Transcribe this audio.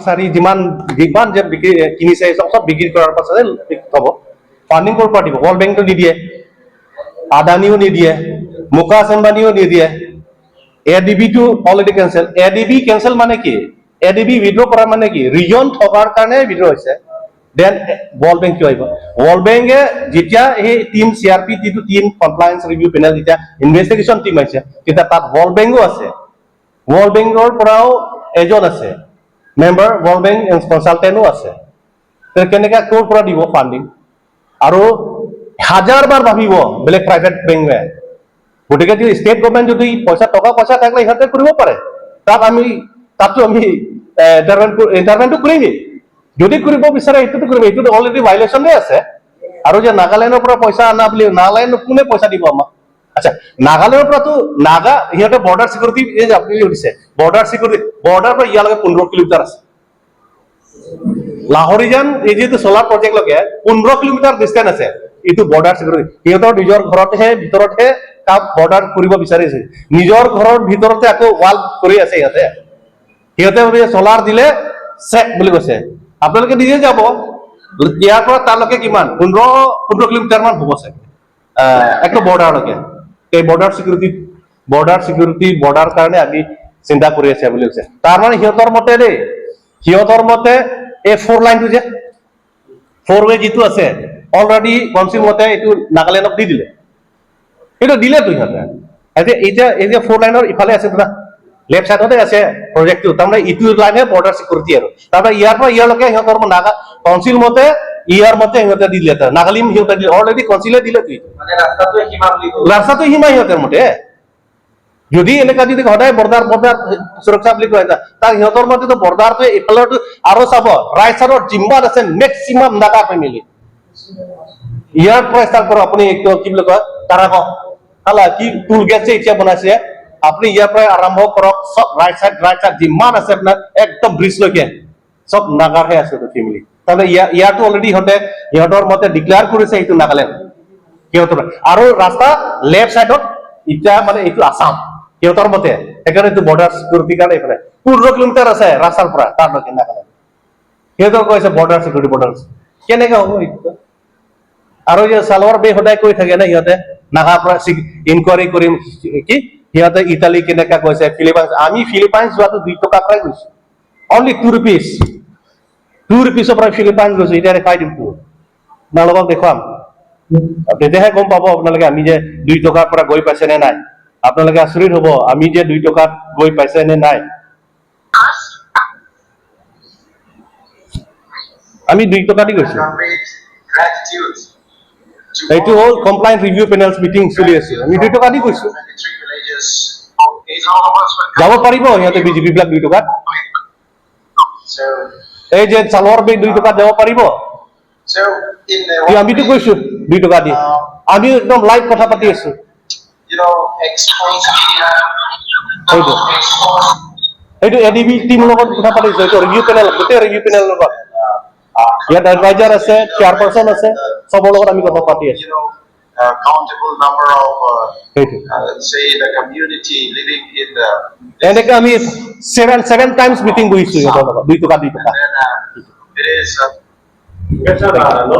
চাৰি যিমান যিমান যে বিক্ৰী কিনিছে, চব চব বিক্ৰী কৰাৰ পাছতহে হ'ব। ফাণ্ডিং ক'ৰ পৰা দিব? ৱৰ্ল্ড বেংকটো নিদিয়ে, আদানীও নিদিয়ে, মুকেশ আম্বানীও নিদিয়ে। এ ডি বিটো already cancel. A D B cancel মানে কি? এ ডি বি উইড্ৰ কৰা মানে কি? ৰিজন থকাৰ কাৰণে উইড্ৰ হৈছে। Then world bank কিয় আহিব? ৱৰ্ল্ড বেংকে যেতিয়া সেই টিম চিআৰপি, যিটো টিম, কমপ্লায়েন্স ৰিভিউ পেনেল, যেতিয়া ইনভেষ্টিগেশ্যন টিম আহিছে, তেতিয়া তাত ৱৰ্ল্ড বেংকো আছে। ৱৰ্ল্ড বেংকৰ পৰাও এজন আছে মেম্বাৰ, ৱৰ্ল্ড বেংক কনচালটেণ্টো আছে। কেনেকে ক'ৰ পৰা দিব ফাণ্ডিং? আৰু হাজাৰ বাৰ ভাবিব বেলেগ প্ৰাইভেট বেংকে। গতিকে যদি ষ্টেট গভৰ্ণমেণ্ট যদি পইচা, টকা পইচা থাকিলে ইহঁতে কৰিব পাৰে। তাত আমি তাতো আমি ইণ্টাৰভেনটো কৰিমেই। যদি কৰিব বিচাৰে, সেইটোতো কৰিম। এইটোতো অলৰেডি ভাইলেশ্যনে আছে। আৰু যে নাগালেণ্ডৰ পৰা পইচা আনা বুলি, নাগালেণ্ড কোনে পইচা দিব আমাক? আচ্ছা, নাগালেণ্ডৰ পৰাতো নাগা সিহঁতে বৰ্ডাৰ চিকিউৰিটি, এই যে আপুনি সুধিছে বৰ্ডাৰ চিকিউৰিটি, বৰ্ডাৰ পৰা ইয়ালৈকে 15 কিলোমিটাৰ আছে। লাহৰিজান, এই যিটো চলাৰ প্ৰজেক্ট লৈকে 15 কিলোমিটাৰ ডিষ্টেঞ্চ আছে। এইটো বৰ্ডাৰ চিকিউৰিটি সিহঁতৰ নিজৰ ঘৰতহে, ভিতৰতহে কাম বৰ্ডাৰ কৰিব বিচাৰিছে। নিজৰ ঘৰৰ ভিতৰতে আকৌ ৱাল কৰি আছে সিহঁতে। সিহঁতে ভাবিছে চলাৰ দিলে চেক বুলি কৈছে। আপোনালোকে নিজে যাব, ইয়াৰ পৰা তালৈকে কিমান, 15 কিলোমিটাৰ মান হ'ব চাগে একদম বৰ্ডাৰলৈকে। এই বৰ্ডাৰ চিকিউৰিটি বৰ্ডাৰ কাৰণে আমি চিন্তা কৰি আছে বুলি কৈছে। তাৰমানে সিহঁতৰ মতে দেই, সিহঁতৰ মতে এই ফ'ৰ লাইনটো যে ফ'ৰ ৱে যিটো আছে, অলৰেডি কাউন্সিল মতে এইটো নাগালেণ্ডক দি দিলে। এইটো দিলেতো সিহঁতে। এতিয়া এতিয়া এতিয়া ফ'ৰ লাইনৰ ইফালে আছে দাদা, লেফ্ট চাইডতে আছে প্ৰজেক্টটো। তাৰমানে ইটো লাইনহে বৰ্ডাৰ চিকিউৰিটি। আৰু তাৰমানে ইয়াৰ পৰা ইয়ালৈকে সিহঁতৰ নাগা কাউন্সিল মতে, ইয়াৰ মতে সিহঁতে দি দিলে, নাগালিম সিহঁতে দিলে, অলৰেডি কাউন্সিলে দিলে এইটো। মানে ৰাস্তাটোৱে সীমা বুলি ক'ব। ৰাস্তাটো সীমা সিহঁতৰ মতে। যদি এনেকা যদি সদায় বৰ্ডাৰ বৰ্ডাৰ সুৰক্ষা বুলি কয়, তাৰ সিহঁতৰ মতেতো বৰ্ডাৰটো ইফালৰটো। আৰু চাব, ৰাইট চাইডত যিমান আছে মেক্সিমাম নাগা ফেমিলি। ইয়াৰ পৰা ষ্টাৰ্ট কৰক আপুনি, এইটো কি বুলি কয়, তাৰাক হালা কি টুল গেট যে এতিয়া বনাইছে, আপুনি ইয়াৰ পৰাই আৰম্ভ কৰক, চব ৰাইট চাইড যিমান আছে আপোনাৰ একদম ব্ৰিজলৈকে চব নাগাৰহে আছে ফেমিলি। তাৰমানে ইয়াৰটো অলৰেডি সিহঁতে সিহঁতৰ মতে ডিক্লেয়াৰ কৰিছে এইটো নাগালেণ্ড সিহঁতৰ। আৰু ৰাস্তা লেফ্ট চাইডত এতিয়া মানে এইটো আছাম সিহঁতৰ মতে। সেইকাৰণে এইটো বৰ্ডাৰ চিকিউৰিটিৰ কাৰণে এইফালে 15 কিলোমিটাৰ আছে ৰাস্তাৰ পৰা তাৰলৈকে নাগালেণ্ড। সিহঁতৰ কৈছে বৰ্ডাৰ চিকিউৰিটি, বৰ্ডাৰ কেনেকে হ'ব এইটো? আৰু যে চালৱাৰ বে সদায় কৈ থাকে না সিহঁতে, নাগাৰ পৰা ইনকুৱাৰী কৰিম কি, সিহঁতে ইটালী কেনেকা কৈছে, ফিলিপাইনছ। আমি ফিলিপাইনছ যোৱাটো 2 টকাৰ পৰাই গৈছো, অনলি 2 ৰুপিজ। 2 ৰুপিজৰ পৰা ফিলিপাইনছ গৈছো। এতিয়া দেখাই দিম তো আপোনালোকক, দেখুৱাম, তেতিয়াহে গম পাব আপোনালোকে আমি যে 2 টকাৰ পৰা গৈ পাইছে নে নাই। আপোনালোকে আচৰিত হ'ব, আমি যে 2 টকাত গৈ পাইছে নে নাই। আমি 2 টকা দি গৈছো। Conveyed gratitude to এইটো হ'ল কমপ্লাইন্স ৰিভিউ পেনেলছ মিটিং চলি আছে। আমি 2 টকা দি গৈছো। 23 villages. All of us were যাব পাৰিব সিহঁতে বিজেপি বিলাক 2 টকাত? So, এই যে চালোৱাৰ বেগ 2 টকাত যাব পাৰিব? so in the কি আমিতো গৈছো 2 টকা দি। আমি একদম লাইভ কথা পাতি আছো। Exposed media, সেইটো সেইটো এ ডি বি টিমৰ লগত কথা পাতিছো। এইটো ৰিভিউ পেনেল, গোটেই ৰিভিউ পেনেলৰ লগত ইয়াত এডভাইজাৰ আছে, চেয়াৰপাৰ্চন আছে, চবৰ লগত আমি কথা পাতি আছো। Countable number of, সেইটো say, the community living in the. এনেকে আমি ছেভেন টাইমছ মিটিং বহিছো সিহঁতৰ লগত, 2 টকা 2 টকা। And then, it is, Yes, sir, no,